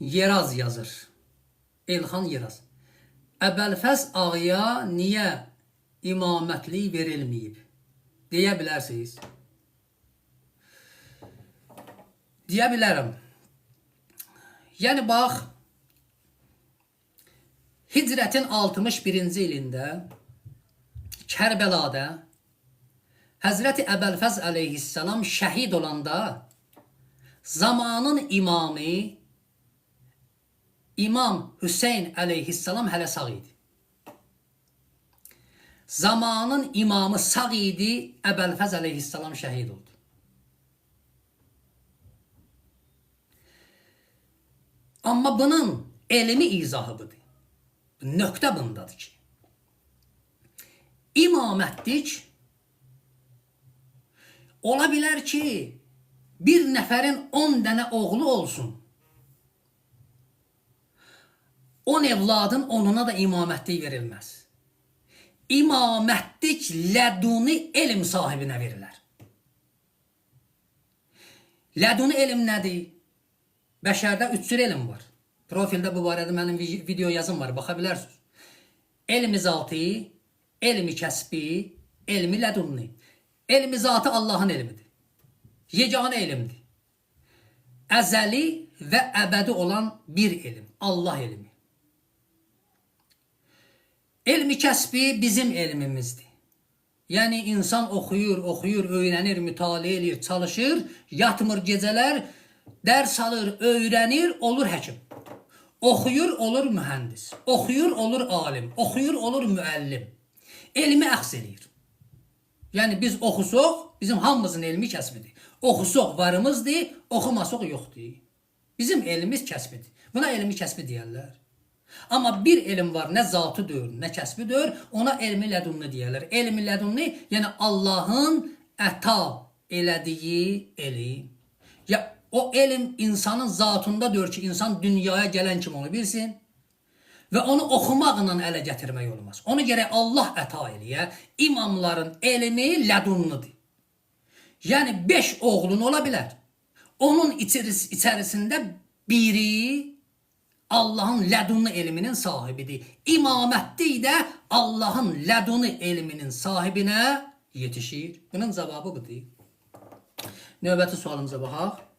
Yeraz yazır. Elxan Yeraz. Əbəlfəz ağaya niyə imamətlik verilməyib? Deyə bilərsiniz. Deyə bilərəm. Yəni bax, Hicrətin 61-ci ilində Kərbəlada Həzrəti Əbəlfəz əleyhissalam şəhid olanda zamanın imamı İmam Hüseyn əleyhissalam hələ sağ idi. Zamanın imamı sağ idi, Əbəlfəz əleyhissalam şəhid oldu. Amma bunun elmi izahı budur. Nöqtə bundadır ki, imamətlik ola bilər ki, bir nəfərin 10 dənə oğlu olsun. 10 evladın onuna da imamətlik verilməz. İmamətlik ləduni elm sahibinə verilər. Ləduni elm nədir? Bəşərdə 3 cür elm var. Profildə bu barədə mənim video yazım var, baxa bilərsiniz. Elmi zati, elmi kəsbi, elmi lədunni. Elmi zatı Allahın elmidir. Yeganə elmdir. Əzəli və əbədi olan bir elm, Allah elmi. Elmi kəsbi bizim elmimizdir. Yəni insan oxuyur, oxuyur, öyrənir, mütaliə eləyir, çalışır, yatmır gecələr, dərs alır, öyrənir, olur həkim. Oxuyur, olur mühəndis. Oxuyur, olur alim. Oxuyur, olur müəllim. Elmi əxz eləyir. Yəni biz oxusuq, bizim hamımızın elmi kəsbidir. Oxusuq varımızdır, oxumasaq yoxdur. Bizim elmimiz kəsbidir. Buna elmi kəsbi deyərlər. Amma bir elm var, nə zatıdır, nə kəsbidir, ona elmi lədunni deyərlər. Elmi lədunni, yəni Allahın əta elədiyi elm. Ya o elm insanın zatındadır ki, insan dünyaya gələn kimi onu bilsin və onu oxumaqla ələ gətirmək olmaz. Onu gərək Allah əta eləyə. İmamların elmi lədunnudur. Yəni 5 oğlun ola bilər. Onun içərisində biri Allahın ləduni elminin sahibidir. İmamətlik də Allahın ləduni elminin sahibinə yetişir. Bunun cavabı budur. Növbəti sualımıza baxaq.